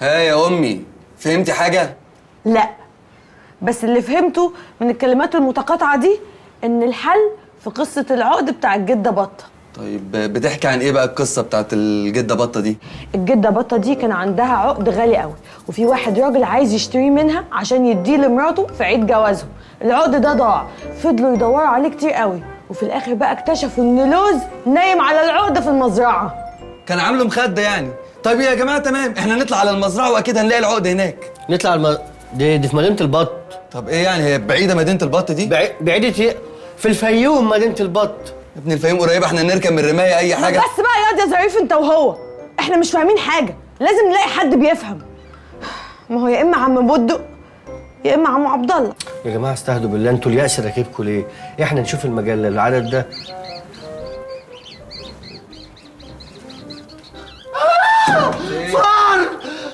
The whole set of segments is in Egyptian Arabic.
ها يا امي، فهمتي حاجة؟ لا، بس اللي فهمته من الكلمات المتقاطعه دي ان الحل في قصة العقد بتاع الجدة بطه. طيب بتحكي عن ايه بقى القصة بتاعت الجدة بطه دي؟ الجدة بطه دي كان عندها عقد غالي قوي، وفي واحد راجل عايز يشتريه منها عشان يديه لمراته في عيد جوازهم. العقد ده ضاع، فضلوا يدوروا عليه كتير قوي، وفي الاخر بقى اكتشفوا ان لوز نايم على العقد في المزرعة. كان عامله مخده يعني. طيب يا جماعة تمام، احنا نطلع على المزرعة واكيد هنلاقي العقد هناك. نطلع دي في مدينة البط. طب ايه يعني، هي بعيدة مدينة البط دي؟ بعيدة ايه؟ في الفيوم مدينة البط. يا ابن الفيوم قريبه، احنا نركب من الرماية اي حاجة. بس بقى يا ظريف انت وهو، احنا مش فاهمين حاجة، لازم نلاقي حد بيفهم. ما هو يا اما عم بدق يا اما عم عبد الله. يا جماعة استهدوا بالله، انتوا اليأس راكبكوا ليه؟ احنا نشوف المجلة العدد ده. فار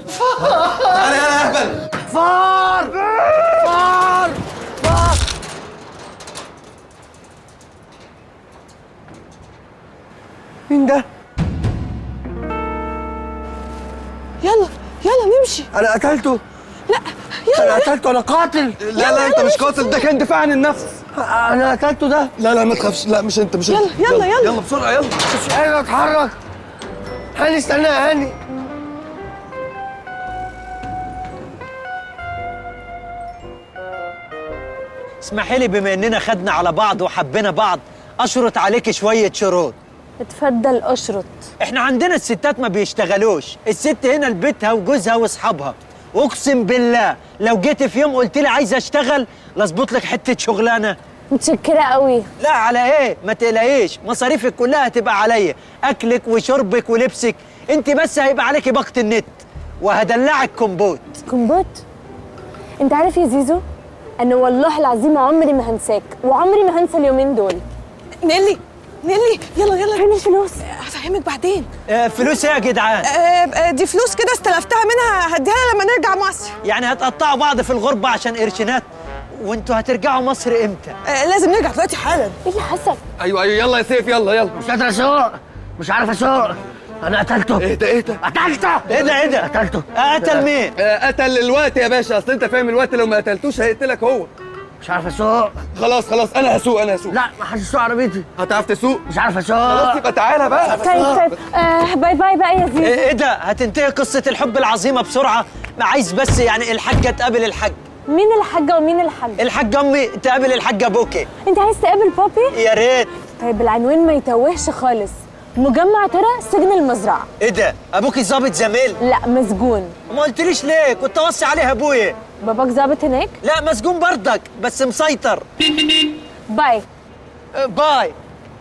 فار، تعالى يا اهبل. فار فار فار. مين ده؟ يلا يلا نمشي. انا قتلته. لا يلا. انا قتلته، انا قاتل. لا لا انت مش قاتل، ده كان دفاع عن النفس. انا قتلته ده. لا لا ما تخافش، لا مش انت، مش انت. يلا يلا يلا يلا بسرعة يلا. مش قادر اتحرك. هاني استنى يا هاني. اسمحي لي، بما اننا خدنا على بعض وحبينا بعض اشرط عليك شوية شروط. اتفضل اشرط. احنا عندنا الستات ما بيشتغلوش، الست هنا لبيتها وجوزها واصحابها. اقسم بالله لو جيت في يوم قلت لي عايزه اشتغل لاظبط لك حتة شغلانة. متشكره قوي. لا على ايه، ما تقلقيش، مصاريفك كلها هتبقى عليا، اكلك وشربك ولبسك، انت بس هيبقى عليكي باقه النت وهدلعك كومبوت. كومبوت؟ انت عارف يا زيزو انا والله العظيم عمري ما هنساك، وعمري ما هنسى اليومين دول. نيلي نيلي يلا يلا. فين الفلوس؟ هفهمك بعدين. فلوس ايه يا جدعان؟ دي فلوس كده استلفتها منها، هديها لما نرجع مصر. يعني هتقطعوا بعض في الغربة عشان قرشينات؟ وانتوا هترجعوا مصر امتى؟ لازم نرجع دلوقتي حالا. ايه اللي حصل؟ ايوه ايوه يلا يا سيف، يلا يلا. مش قادر اسوق، مش عارف اسوق، انا قتلته. اهدى اهدى. قتلته. ايه ده ايه ده؟ قتلته. قتل مين؟ قتل الوقت يا باشا، اصل انت فاهم الوقت لو ما قتلتوش هيقتلك هو. مش عارف اسوق. خلاص خلاص انا هسوق، انا هسوق. لا ما حدش يسوق عربيتي. هتعرف تسوق؟ مش عارف اسوق. خلاص يبقى تعالى بقى. طيب طيب bye bye بقى يا زيزو. ايه ده؟ هتنتهي قصة الحب العظيمة بسرعة. ما عايز بس يعني الحاجة تقابل الحاج. مين الحاجة ومين الحاج؟ الحاجة امي تقابل الحاجة ابوكي. انت عايز تقابل بابي؟ يا ريت. طيب العنوان ما يتوهش خالص، مجمع ترى سجن المزرعة. ايه ده؟ ابوكي ظابط زميل؟ لا مسجون. ما قلتليش ليه؟ كنت اوصي عليها ابويا. باباك ظابط هناك؟ لا مسجون بردك بس مسيطر. bye bye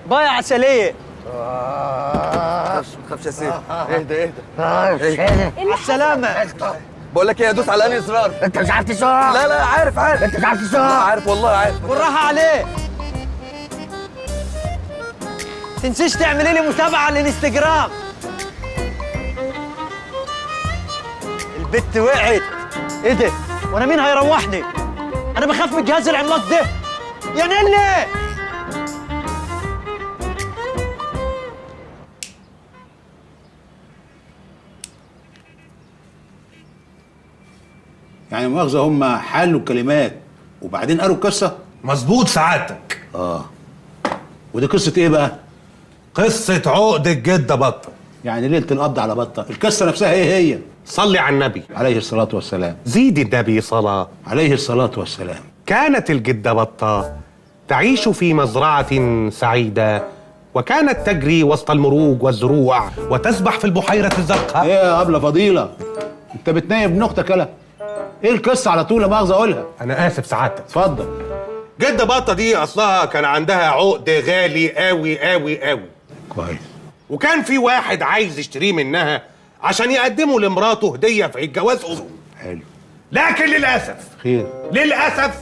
bye يا عسلية. ما تخافش يا سيف، اهدى اهدى. على السلامة. بقول لك ايه، ادوس على انهي زرار؟ انت مش عارف تسوق. لا لا عارف عارف. انت مش عارف تسوق. عارف والله عارف. بالراحة عليه. تنسيش تعملي لي متابعة على الانستجرام. البت وقعت. ايه ده؟ وانا مين هيروحني؟ انا بخاف من الجهاز العملاق ده. يا نيلي. يعني مؤاخذة هم حلوا الكلمات وبعدين قروا القصة؟ مظبوط سعادتك. اه. ودي قصة ايه بقى؟ قصة عقد الجدة بطة. يعني ليلة القبض على بطة، القصة نفسها ايه هي؟ صلي على النبي. عليه الصلاة والسلام. زيد النبي صلاة. عليه الصلاة والسلام. كانت الجدة بطة تعيش في مزرعة سعيدة، وكانت تجري وسط المروج والزروع وتسبح في البحيرة الزرقاء. ايه يا أبلة فضيلة؟ أنت بتنايم بنختك يالا. ايه القصة على طول لا مؤاخذة أقولها؟ أنا آسف سعادتك. اتفضل. جدة بطة دي أصلها كان عندها عقد غالي أوي أوي أوي. كويس. وكان في واحد عايز يشتريه منها عشان يقدمه لمراته هدية في عيد جواز أمه. حلو. لكن للأسف. خير. للأسف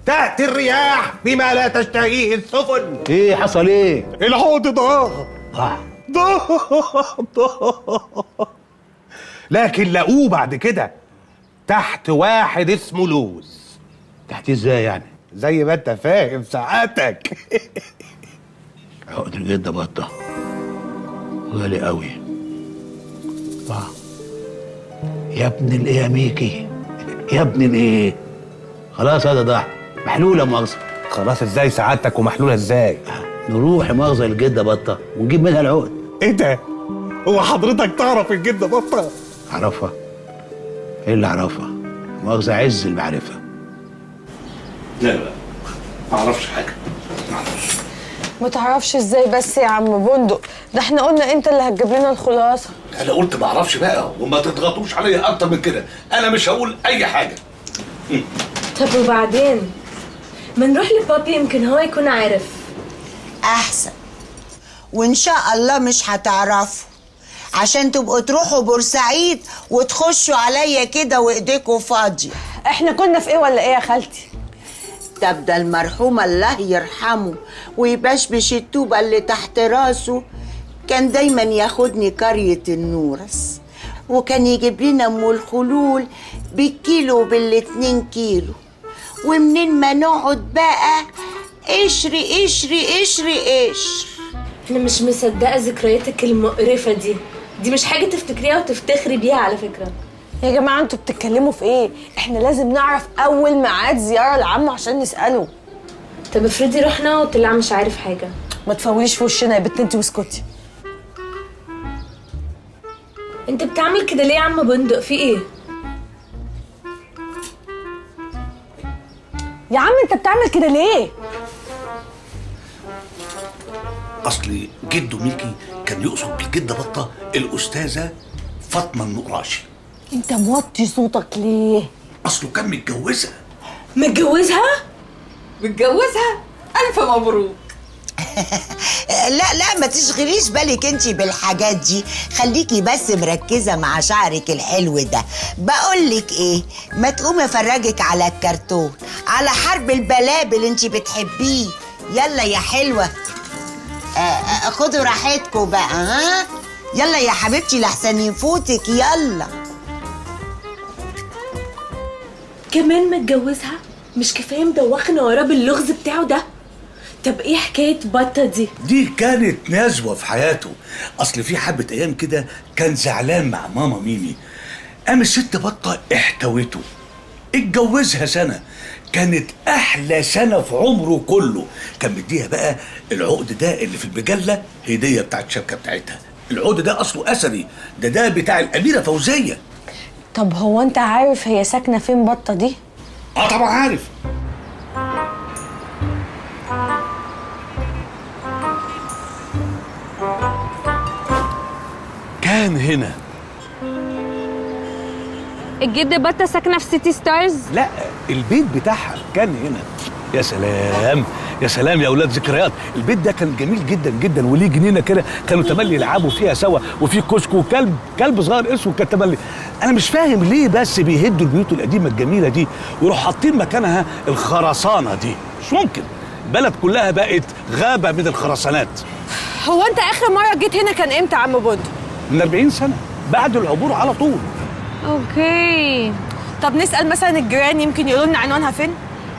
تأتي الرياح بما لا تشتهيه السفن. ايه حصل ايه؟ العقد ضاع. ضاع. ضاع ضاع. لكن لقوه بعد كده تحت واحد اسمه لوز. تحتيه ازاي يعني؟ زي ما انت فاهم ساعتك. عقد الجدة بطة غالي قوي. ضاع. يا ابن الايه يا ميكي، يا ابن الايه. خلاص هذا ضاع، محلولة مؤاخذة. خلاص ازاي سعادتك ومحلوله ازاي؟ نروح مؤاخذة للجده بطه ونجيب منها العقد. ايه ده؟ هو حضرتك تعرف الجدة بطه؟ اعرفها؟ ايه اللي اعرفها؟ مؤاخذة عز المعرفة. لا لا ما اعرفش حاجة. ما تعرفش ازاي بس يا عم بندق؟ ده احنا قلنا انت اللي هتجيب لنا الخلاصة. انا قلت ما اعرفش بقى، وما تضغطوش عليا اكتر من كده، انا مش هقول اي حاجة. طب وبعدين ما نروح لبابي، يمكن هو يكون عارف. احسن، وان شاء الله مش هتعرفوا، عشان تبقوا تروحوا بورسعيد وتخشوا عليا كده وايديكوا فاضية. احنا كنا في ايه ولا ايه يا خالتي؟ طب ده المرحوم الله يرحمه ويبشبش الطوبه اللي تحت راسه، كان دايما ياخدني قرية النورس، وكان يجيب لنا ام الخلول بالكيلو وبالاتنين كيلو، ومنين ما نقعد بقى قشري قشري قشري قشر. انا مش مصدقه ذكرياتك المقرفه دي، دي مش حاجة تفتكريها وتفتخري بيها على فكرة. يا جماعة انتوا بتتكلموا في ايه؟ احنا لازم نعرف اول ميعاد زيارة لعمه عشان نساله. طب افرضي رحنا وطلع مش عارف حاجة. ما تفوليش في وشنا يا بنت انتي واسكتي. انت بتعمل كده ليه يا عم بندق؟ في ايه؟ يا عم انت بتعمل كده ليه؟ اصل جده ميكي كان يقصد بالجده بطه الاستاذة فاطمة النقراشي. انت موطي صوتك ليه؟ اصله كان متجوزها. متجوزها؟ متجوزها؟ الف مبروك. لا لا ما تشغليش بالك انت بالحاجات دي، خليكي بس مركزه مع شعرك الحلو ده. بقول لك ايه، ما تقومي افرجك على الكرتون، على حرب البلابل انت بتحبيه. يلا يا حلوة، خدوا راحتكم بقى. ها يلا يا حبيبتي لحسن يفوتك. يلا. كمان متجوزها؟ مش كفاية مدوخنا وراه باللغز بتاعه ده؟ طب ايه حكاية بطه دي؟ دي كانت نزوة في حياته. اصل في حبه ايام كده كان زعلان مع ماما ميمي، قام الست بطه احتوته، اتجوزها سنة كانت احلى سنة في عمره كله. كان مديها بقى العقد ده اللي في المجلة هديه بتاعت الشبكة بتاعتها. العقد ده اصله اثري، ده بتاع الاميرة فوزيه. طب هو انت عارف هي ساكنة فين بطه دي؟ اه طبعا عارف. كان هنا الجد بطه ساكنة في سيتي ستارز؟ لا، البيت بتاعها كان هنا. يا سلام يا سلام يا اولاد، ذكريات. البيت ده كان جميل جدا جدا، وليه جنينة كده كانوا تملي يلعبوا فيها سوا، وفي كشك وكلب، كلب صغير اسود كان تملي. انا مش فاهم ليه بس بيهدوا البيوت القديمة الجميلة دي ويروحوا حاطين مكانها الخرسانه دي. مش ممكن، البلد كلها بقت غابه من الخرسانات. هو انت اخر مرة جيت هنا كان امتى يا عم بندق؟ من 40 سنة بعد العبور على طول. okay. طب نسال مثلا الجيران، يمكن يقولوا لنا عنوانها فين.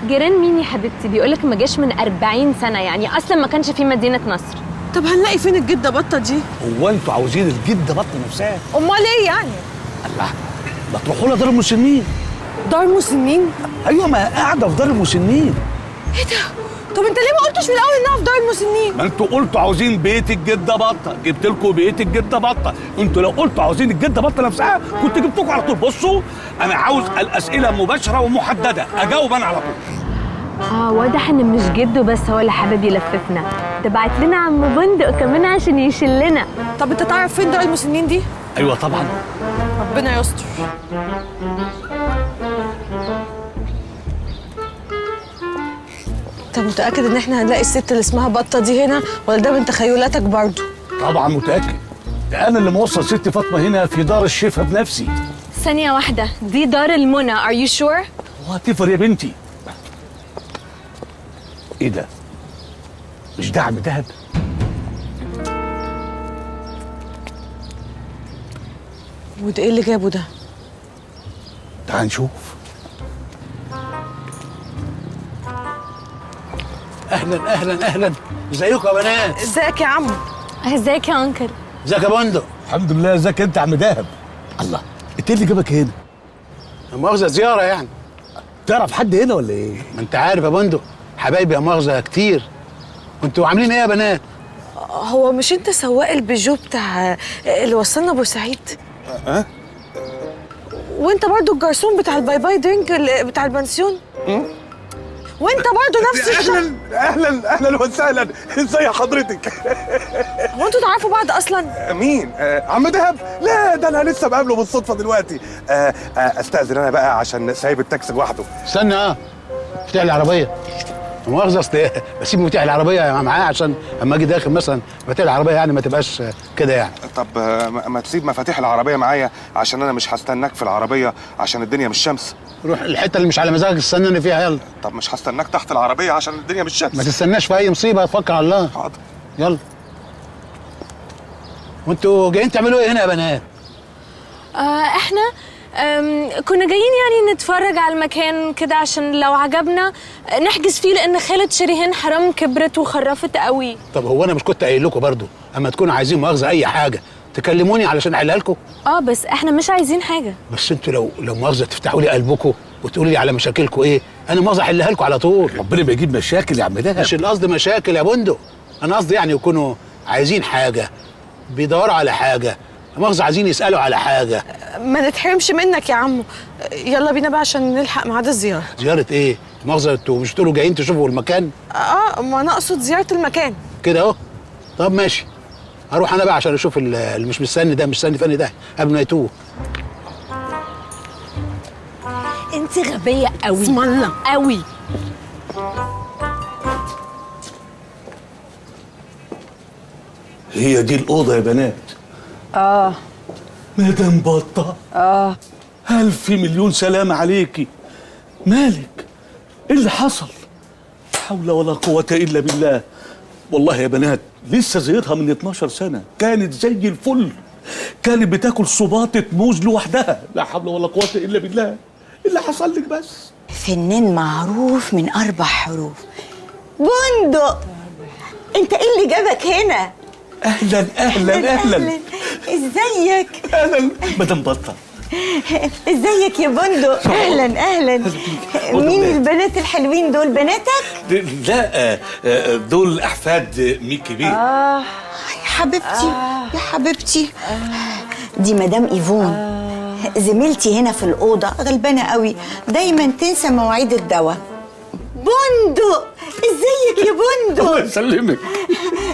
جيران مين يا حبيبتي؟ بيقولك ما جاش من 40 سنة، يعني اصلا ما كانش في مدينة نصر. طب هنلاقي فين الجدة بطه دي؟ هو انتوا عاوزين الجدة بطه نفسها؟ امال ايه يعني؟ الله، ما تروحوا لها دار المسنين. دار مسنين؟ ايوه، ما قاعدة في دار المسنين. ايه ده؟ طب انت ليه ما قلتش من الاول انها في دار المسنين؟ ما انتوا قلتوا عاوزين بيت الجدة بطه، جبت لكم بيت الجدة بطه. انتوا لو قلتوا عاوزين الجدة بطه نفسها كنت جبتكم على طول. بصوا، انا عاوز الاسئلة مباشرة ومحددة، اجاوب انا على طول. واضح ان مش جده بس هو اللي حابب يلففنا، ده بعت لنا عم بندق كمان عشان يشلنا. طب انت تعرف فين دار المسنين دي؟ ايوه طبعا. ربنا يستر. انت متأكد ان احنا هنلاقي الست اللي اسمها بطة دي هنا، ولا ده من تخيلاتك برضو؟ طبعا متأكد، ده انا اللي موصل ست فاطمة هنا في دار الشفا بنفسي. ثانية واحدة، دي دار المنى، are you sure؟ whatever يا بنتي. ايه ده؟ مش دعم دهب؟ وده ايه اللي جابه ده؟ تعال نشوف. اهلا اهلا اهلا، ازيكم يا بنات؟ ازيك يا عم؟ ازيك يا انكل؟ ازيك يا بندق؟ الحمد لله. ازيك انت يا عم دهب؟ الله، انت ايه اللي جابك هنا؟ لا مؤاخذة زيارة يعني. تعرف حد هنا ولا ايه؟ ما انت عارف يا بندق، حبايبي يا مؤاخذة كتير. انتوا عاملين ايه يا بنات؟ هو مش انت سواق البيجو بتاع اللي وصلنا بورسعيد؟ أه؟ وانت برضو الجرسون بتاع ال bye bye drink بتاع البنسيون؟ وانت برضو نفس الشخص. اهلا اهلا اهلا وسهلا، ازي حضرتك؟ هو انتوا تعرفوا بعض اصلا؟ مين؟ عم دهب؟ لا ده انا لسه بقابله بالصدفة دلوقتي. استاذن انا بقى عشان سايب التاكسي لوحده. استنى، افتح العربية. مؤاخذة اصل بسيب مفتاح العربية معاه عشان اما اجي داخل مثلا مفاتيح العربية يعني ما تبقاش كده يعني. طب ما تسيب مفاتيح العربية معايا عشان انا مش هستناك في العربية عشان الدنيا مش شمس. روح الحتة اللي مش على مزاجك استناني فيها، يلا. طب مش هستناك تحت العربية عشان الدنيا مش شمس. ما تستناش في اي مصيبة، اتفكر على الله. حاضر، يلا. وانتوا جايين تعملوا ايه هنا يا بنات؟ احنا كنا جايين يعني نتفرج على المكان كده عشان لو عجبنا نحجز فيه، لان خالة شريهان حرام كبرت وخرفت قوي. طب هو انا مش كنت قايل لكم برضو اما تكونوا عايزين مؤاخذة اي حاجة تكلموني علشان احلها لكم؟ بس احنا مش عايزين حاجة. بس انتوا لو مؤاخذة تفتحوا لي قلبكم وتقولوا لي على مشاكلكم ايه، انا مؤاخذة احلها لكم على طول. ربنا ما يجيب مشاكل يا عم دهب. مش القصد مشاكل يا بندق، انا قصدي يعني يكونوا عايزين حاجة، بيدوروا على حاجة، مؤاخذة عايزين يسألوا على حاجة. ما نتحرمش منك يا عمو. يلا بينا بقى عشان نلحق ميعاد الزيارة. زيارة ايه؟ مؤاخذة انتوا مش تقولوا جايين تشوفوا المكان؟ ما انا اقصد زيارة المكان. كده اهو. طب ماشي، هروح انا بقى عشان اشوف اللي مش مستني ده، مش مستني فني ده قبل ما يتوه. انت غبية قوي. اسم الله قوي. هي دي الأوضة يا بنات. مدام بطة. ألف مليون سلامة عليكي. مالك؟ إيه اللي حصل؟ لا حول ولا قوة إلا بالله. والله يا بنات لسه زيتها من 12 سنة، كانت زي الفل، كانت بتاكل صباطة موز لوحدها. لا حول ولا قوة إلا بالله. إيه اللي حصل لك بس؟ فنان معروف من 4 حروف. بندق، أنت إيه اللي جابك هنا؟ اهلا اهلا اهلا. ازيك؟ اهلا مدام بطه. ازيك يا بندق؟ اهلا اهلا. مين البنات الحلوين دول؟ بناتك؟ لا، دول احفاد ميكي بيه. يا حبيبتي، يا حبيبتي. دي مدام ايفون، زميلتي هنا في الاوضة، غلبانه قوي، دايما تنسى مواعيد الدواء. بندق، ازيك يا بندق؟ الله يسلمك.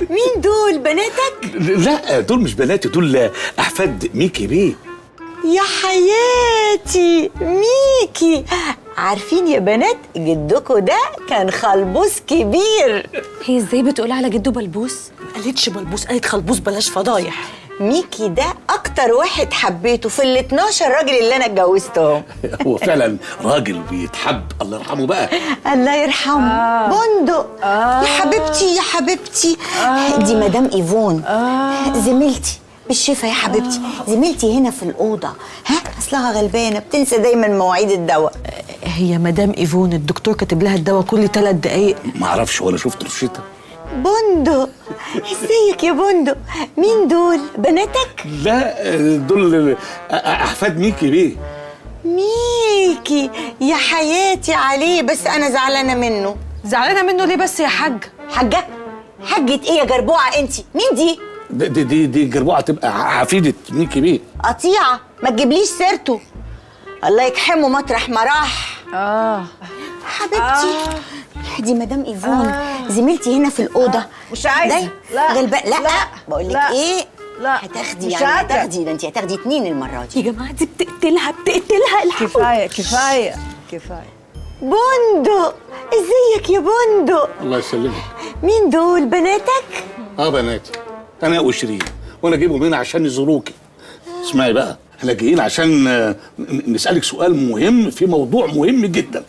مين دول؟ بناتك؟ لا دول مش بناتي، دول احفاد ميكي بيه. يا حياتي ميكي. عارفين يا بنات جدكوا ده كان خلبوس كبير. هي ازاي بتقول على جده بلبوس؟ ما قالتش بلبوس، قالت خلبوس. بلاش فضايح. ميكي ده اكتر واحد حبيته في ال 12 راجل اللي انا اتجوزتهم. هو فعلا راجل بيتحب، الله يرحمه بقى. الله يرحمه. بندق. يا حبيبتي، يا حبيبتي. دي مدام ايفون، زميلتي. بالشفا يا حبيبتي. زميلتي هنا في الأوضة، ها أصلها غلبانة بتنسى دايما مواعيد الدواء. هي مدام ايفون الدكتور كاتب لها الدواء كل 3 دقايق. ما اعرفش ولا شفت روشتها. بندق، ازيك يا بندق؟ مين دول؟ بناتك؟ لا دول احفاد ميكي بيه. ميكي يا حياتي عليه، بس انا زعلانة منه. زعلانة منه ليه بس يا حاج؟ حاجة؟ حاجة ايه يا جربوعه انت؟ مين دي؟ دي دي دي جربوعه تبقى حفيده ميكي بيه. قطيعة، ما تجيبليش سيرته. الله يجحمه مطرح ما راح. حبيبتي. دي مدام ايفون، زميلتي هنا في الاوضة. مش عايزه. لا غلبان. لا, لا. بقول لك ايه، لا هتاخدي يعني هتاخدي، ده انت هتاخدي 2 المرة دي. يا جماعة دي بتقتلها بتقتلها. الحقوا. كفاية كفاية كفاية. بندق، ازيك يا بندق؟ الله يسلمك. مين دول؟ بناتك؟ بناتي انا وشيرين، وانا جايبهم هنا عشان يزوروكي. اسمعي بقى، احنا جايين عشان نسالك سؤال مهم في موضوع مهم جدا.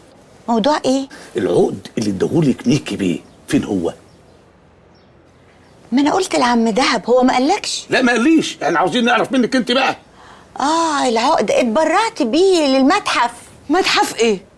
موضوع ايه؟ العقد اللي اداهولك ميكي بيه، فين هو؟ ما انا قلت لعم دهب، هو ما قالكش؟ لا ما قاليش، احنا عاوزين نعرف منك انت بقى. العقد اتبرعت بيه للمتحف. متحف ايه؟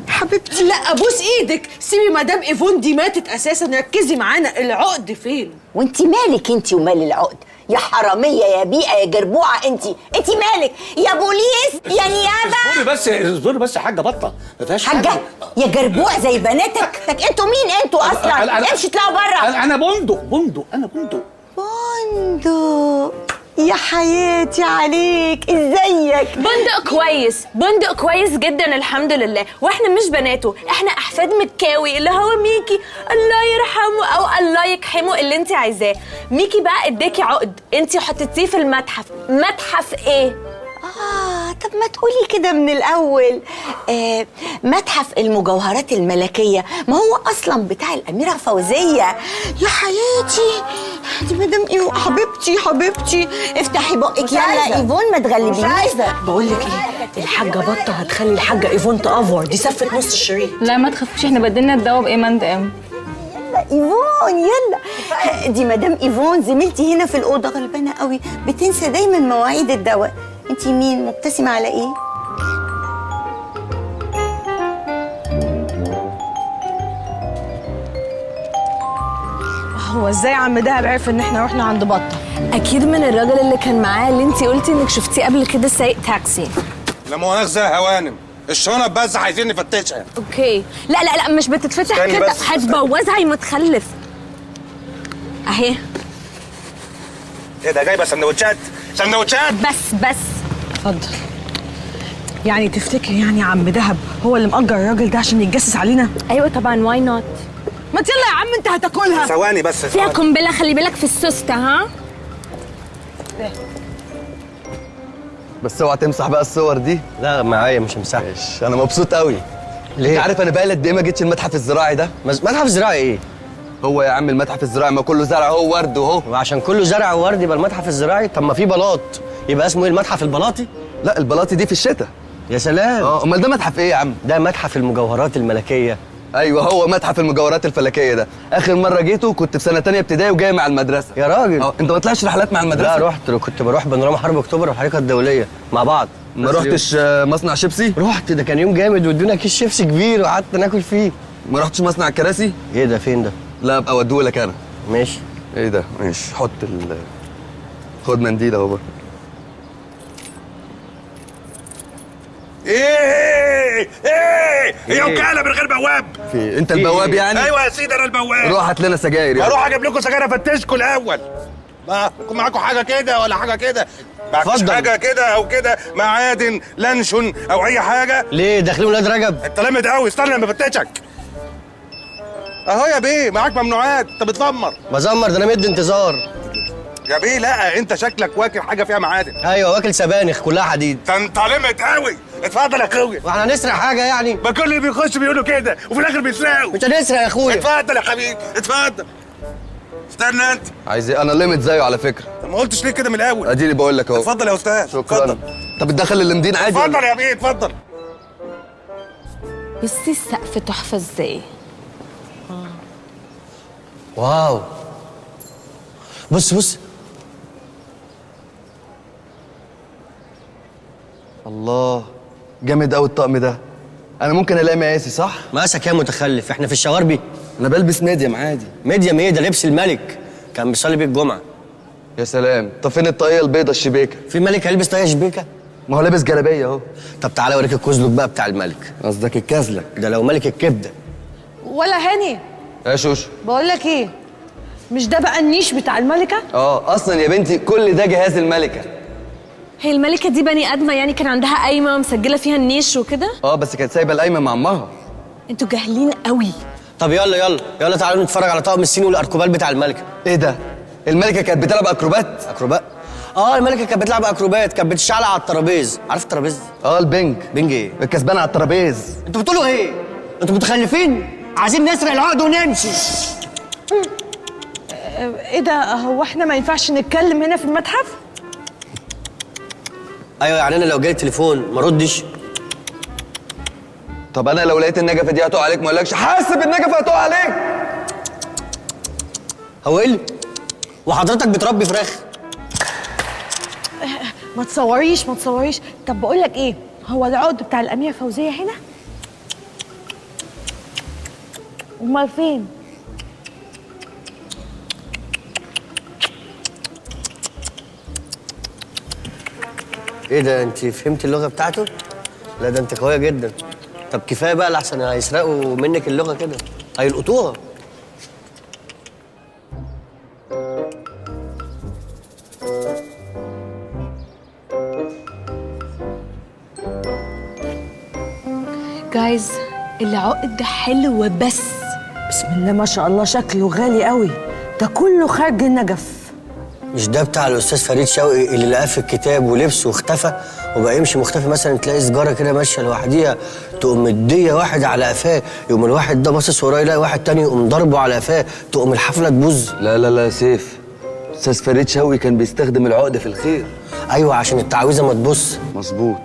حبيبتي لا ابوس ايدك، سيبي مدام ايفون دي ماتت اساسا، ركزي معانا، العقد فين؟ وانت مالك انت ومال العقد؟ يا حرامية يا بيئة يا جربوعه. انت مالك يا بوليس يا نيابة؟ اصبري بس، اصبري بس يا حاجة بطه، ما فيهاش حاجة يا جربوع زي بناتك. انتوا مين انتوا اصلا؟ امشوا اطلعوا بره. انا بندق، بندق، انا بندق. بندق يا حياتي عليك، ازيك؟ بندق كويس، بندق كويس جدا الحمد لله. واحنا مش بناته، احنا احفاد مكاوي اللي هو ميكي الله يرحمه او الله يكحمه اللي انت عايزاه. ميكي بقى اداكي عقد انت حطيتيه في المتحف. متحف ايه؟ طب ما تقولي كده من الأول. متحف المجوهرات الملكية، ما هو أصلا بتاع الأميرة فوزية. يا حياتي دي مدام إيفون، حبيبتي حبيبتي افتحي بقك يلا إيفون، ما تغلبينيش. بقول لك إيه، الحاجة بطة هتخلي الحاجة إيفون تأفور، دي سفت نص الشريط. لا ما تخافوش، احنا بدلنا الدواء بإيه ام. يلا إيفون يلا، دي مدام إيفون زميلتي هنا في الأوضة، غلبانة قوي، بتنسى دايما مواعيد الدواء. انتي مين؟ مبتسمة على ايه؟ هو ازاي عم دهب عرف ان احنا رحنا عند بطة؟ اكيد من الراجل اللي كان معاه اللي انتي قلتي انك شفتيه قبل كده سايق تاكسي. لا مؤاخذة يا هوانم، الشنط بس عايزين نفتشها. okay. لا لا لا مش بتتفتح كده، هتبوظها يا متخلف. اهي. ايه ده، جايبه سندوتشات؟ سندوتشات بس بس. اتفضل. يعني تفتكر يعني عم دهب هو اللي مأجر الراجل ده عشان يتجسس علينا؟ ايوه طبعا، why not. ما يلا يا عم انت هتاكلها. ثواني بس، فيها قنبلة، خلي بالك في السوسته. ها بس اوعى تمسح بقى الصور دي. لا معايا مش همسحها. ماشي، انا مبسوط قوي. ليه؟ انت عارف انا بقالي قد ايه ما جيتش المتحف الزراعي ده؟ متحف زراعي ايه؟ هو يا عم المتحف الزراعي ما كله زرع اهو ورد اهو. وعشان كله زرع وورد يبقى المتحف الزراعي؟ طب ما في بلاط، يبقى اسمه ايه؟ المتحف البلاطي؟ لا البلاطي دي في الشتاء. يا سلام. امال ده متحف ايه يا عم؟ ده متحف المجوهرات الملكية. ايوه هو متحف المجوهرات الفلكية ده. اخر مرة جيته كنت في سنة ثانية ابتدائي وجاي مع المدرسة. يا راجل. انت ما طلعتش رحلات مع المدرسة؟ لا رحت، كنت بروح بانوراما حرب اكتوبر والحديقه الدولية مع بعض. ما رحتش مصنع شيبسي؟ رحت، ده كان يوم جامد وادونا كيس شيبسي كبير وقعدت ناكل فيه. ما رحتش مصنع الكراسي؟ ايه ده، فين ده؟ لا ابقى اوديهولك انا. ماشي. ايه ده؟ ماشي، حط ال خد منديل اهو بقى. ايه ايه هي وكالة من غير بواب؟ في انت البواب يعني؟ ايوه يا سيدي انا البواب. روح هات لنا سجاير. يلا اروح اجيب لكم سجاير، افتشكم الاول. ما يكون معاكم حاجة كده ولا حاجة كده؟ معكوش حاجة كده او كده، معادن، لانشون او اي حاجة؟ ليه داخلين ولاد رجب؟ انت لامد قوي، استنى لما افتشك. اهو يا بيه معاك ممنوعات، انت بتزمر. بزمر؟ ده انا مد انتظار يا بيه. لا انت شكلك واكل حاجة فيها معادن. ايوه واكل سبانخ كلها حديد. ده انت لمت قوي. اتفضل يا اخويا. واحنا هنسرق حاجة يعني؟ ما كل اللي بيخش بيقولوا كده وفي الاخر بيسرقوا. مش هنسرق يا اخويا. اتفضل يا حبيبي اتفضل. استنى انت عايز ايه؟ انا لمت زيه على فكرة. طب ما قلتش ليه كده من الاول؟ اديني بقول لك اهو. اتفضل يا استاذ. شكرا. اتفضل. طب اتدخل اللمدين عادي؟ اتفضل يا بيه اتفضل. بصي السقف تحفة ازاي. واو. بص بص. الله جامد قوي الطقم ده. انا ممكن الاقي مقاسي صح؟ مقاسك يا متخلف، احنا في الشواربي. انا بلبس medium عادي. medium ايه ده؟ لبس الملك، كان بيصلي بيه الجمعة. يا سلام. طب فين الطاقية البيضة الشبيكه؟ في ملك هيلبس طاقية شبيكه؟ ما هو لابس جلابية اهو. طب تعالى اوريك الكزلك بقى بتاع الملك. قصدك الكزلك؟ ده لو ملك الكبده. ولا هاني. يا شوشو بقول لك ايه، مش ده بقى النيش بتاع الملكة؟ اصلا يا بنتي كل ده جهاز الملكة. هي الملكة دي بني ادمه يعني؟ كان عندها قايمة مسجله فيها النيش وكده؟ بس كانت سايبه القايمة مع امها. انتوا جاهلين قوي. طب يلا يلا يلا تعالوا نتفرج على طقم الصين والاركوبال بتاع الملكة. ايه ده؟ الملكة كانت بتلعب اكروبات؟ اكروبات؟ الملكة كانت بتلعب اكروبات، كانت بتشعلق على الترابيز. عارف الترابيز؟ البنج. بنج ايه؟ الكسبان على الترابيز. انتوا بتقولوا ايه؟ انتوا متخلفين؟ عايزين نسرق العقد ونمشي. ايه ده؟ هو احنا ما ينفعش نتكلم هنا في المتحف؟ ايوه يعني انا لو جالي تليفون ما ردش؟ طب انا لو لقيت النجفه دي هتقع عليك ما اقولكش حاسب النجفه هتقع عليك؟ هو ايه اللي؟ وحضرتك بتربي فراخ؟ ما تصوريش ما تصوريش. طب بقول لك ايه، هو العقد بتاع الاميرة فوزيه هنا؟ امال فين؟ ايه ده، انت فهمتي اللغة بتاعته؟ لا ده انت قوية جدا. طب كفاية بقى لحسن هيسرقوا منك اللغة كده، هيلقطوها. جايز العقد ده حلو بس بسم الله ما شاء الله شكله غالي قوي، ده كله خارج النجف. مش ده بتاع الاستاذ فريد شوقي اللي لقاه في الكتاب ولبسه واختفى وبقى يمشي مختفي؟ مثلا تلاقي سجاره كده ماشية لوحديها تقوم مديه واحد على قفاه، يقوم الواحد ده باصص وراه يلاقي واحد تاني يقوم ضربه على قفاه، تقوم الحفلة تبوظ. لا لا لا يا سيف، استاذ فريد شوقي كان بيستخدم العقد في الخير. ايوه عشان التعويذه ما تبص. مظبوط،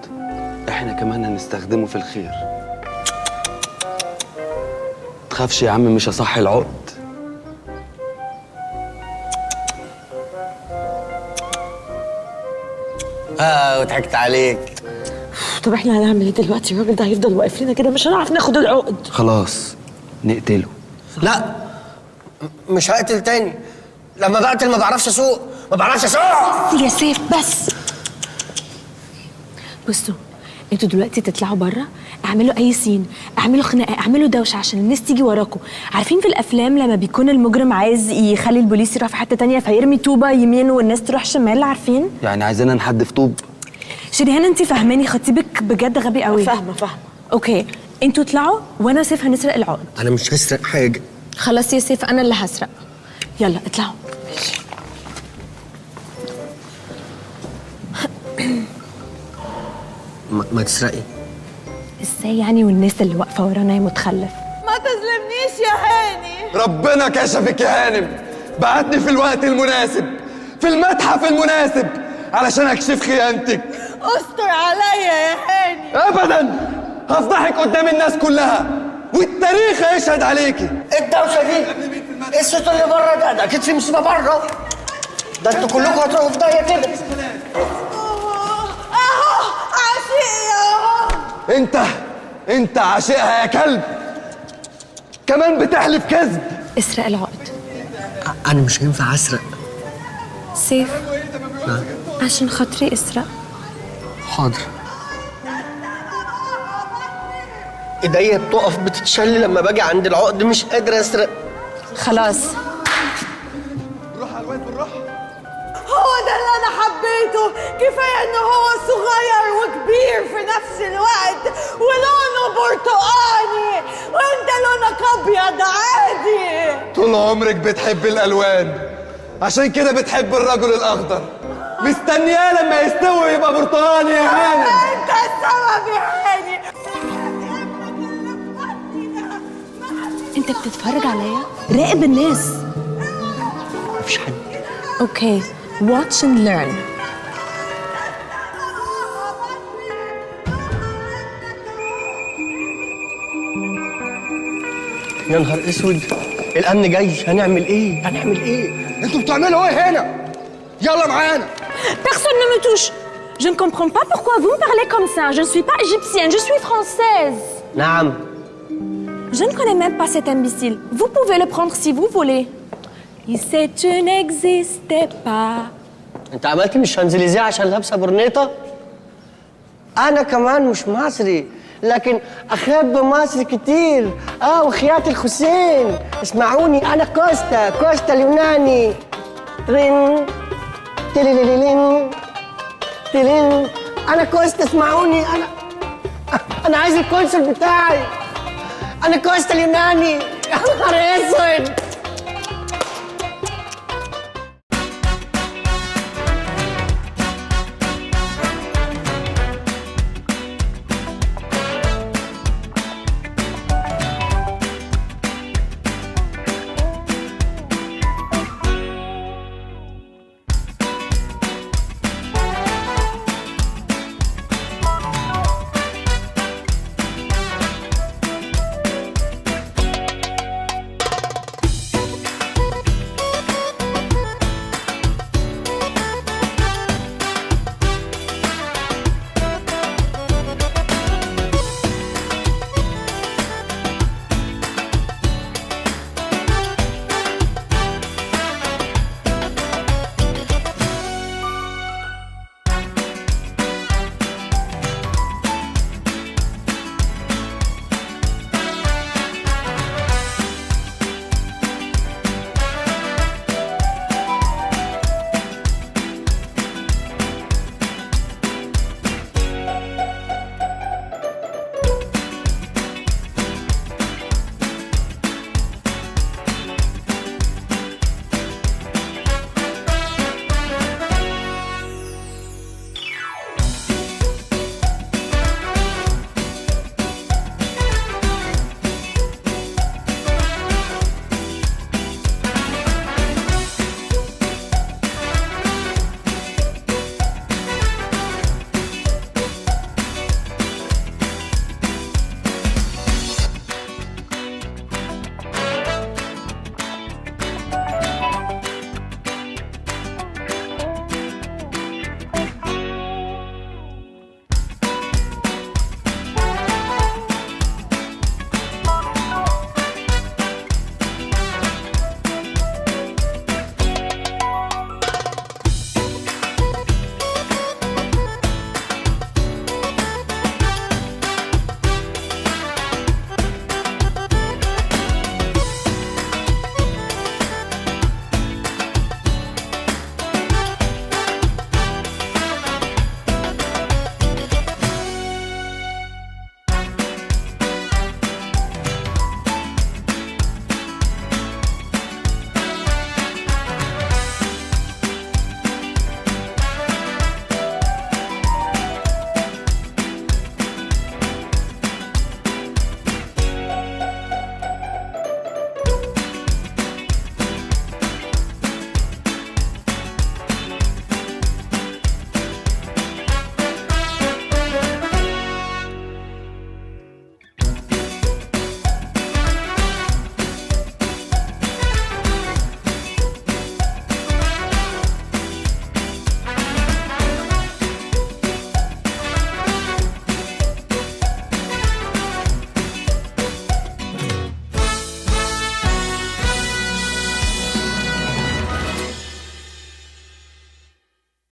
احنا كمان هنستخدمه في الخير. تخافش يا عم، مش هصحي العقد. وضحكت عليك. طب احنا هنعمل ايه دلوقتي؟ الراجل ده هيفضل واقف لنا كده، مش هنعرف ناخد العقد. خلاص نقتله. لا مش هقتل تاني، لما بقتل ما بعرفش اسوق، ما بعرفش اسوق. بس يا سيف بس. بصوا انتوا دلوقتي تطلعوا بره، اعملوا اي scene، اعملوا خناقه، اعملوا دوشه عشان الناس تيجي وراكم. عارفين في الافلام لما بيكون المجرم عايز يخلي البوليس يروح في حتة تانية فيرمي طوبة يمين والناس تروح شمال؟ عارفين؟ يعني عايزانا نحدف طوب؟ شريهان انت فاهماني، خطيبك بجد غبي قوي. فاهمه فاهمه. okay انتوا اطلعوا وانا سيف هنسرق العقد. انا مش هسرق حاجة. خلاص يا سيف انا اللي هسرق. يلا اطلعوا. ما تسرقي ازاي يعني والناس اللي واقفة ورانا يا متخلف؟ ما تظلمنيش يا هاني. ربنا كشفك يا هانم، بعتني في الوقت المناسب في المتحف المناسب علشان اكشف خيانتك. استر عليا يا هاني. ابدا، هفضحك قدام الناس كلها والتاريخ هيشهد عليكي. ايه الدوشة دي؟ ايه الصوت اللي بره ده؟ ده اكيد في مصيبة بره. ده انتوا كلكم هتروحوا في داهية كده. اهو عشيقي اهو. انت عاشقها يا كلب، كمان بتحلف كذب. اسرق العقد. انا مش هينفع اسرق. سيف عشان خاطري اسرق. حاضر. ايديا بتقف بتتشل لما باجي عند العقد، مش قادر اسرق. خلاص روح على الواد بالراحة. هو ده اللي انا حبيته، كفاية ان هو صغير وكبير في نفس الوقت ولونه برتقاني وانت لونك ابيض عادي. طول عمرك بتحب الالوان، عشان كده بتحب الرجل الاخضر. مستنياه لما يستوي يبقى برتقاني يا هانم. انت السبب يا هاني. انت بتتفرج عليا؟ راقب الناس. مفيش حد. okay watch and learn. يا نهار اسود، الامن جاي، هنعمل ايه؟ هنعمل ايه؟ انتوا بتعملوا ايه هنا؟ يلا معانا. Personne ne me touche. Je ne comprends pas pourquoi vous me parlez comme ça. Je ne suis pas égyptienne, je suis française. نعم. Je ne connais même pas cet imbécile. Vous pouvez le prendre si vous voulez. Il sait tu n'existais pas. انت عملت مش شانزليزيه عشان لابسه برنيطه؟ انا كمان مش مصري، لكن اخب مصر كتير. وخياط الحسين، اسمعوني، انا كوستا، كوستا اليوناني. ترين تليليلين تلين، انا كوستا، اسمعوني، انا عايز الكونسول بتاعي. انا كوستا اليوناني. يا نهار اسود.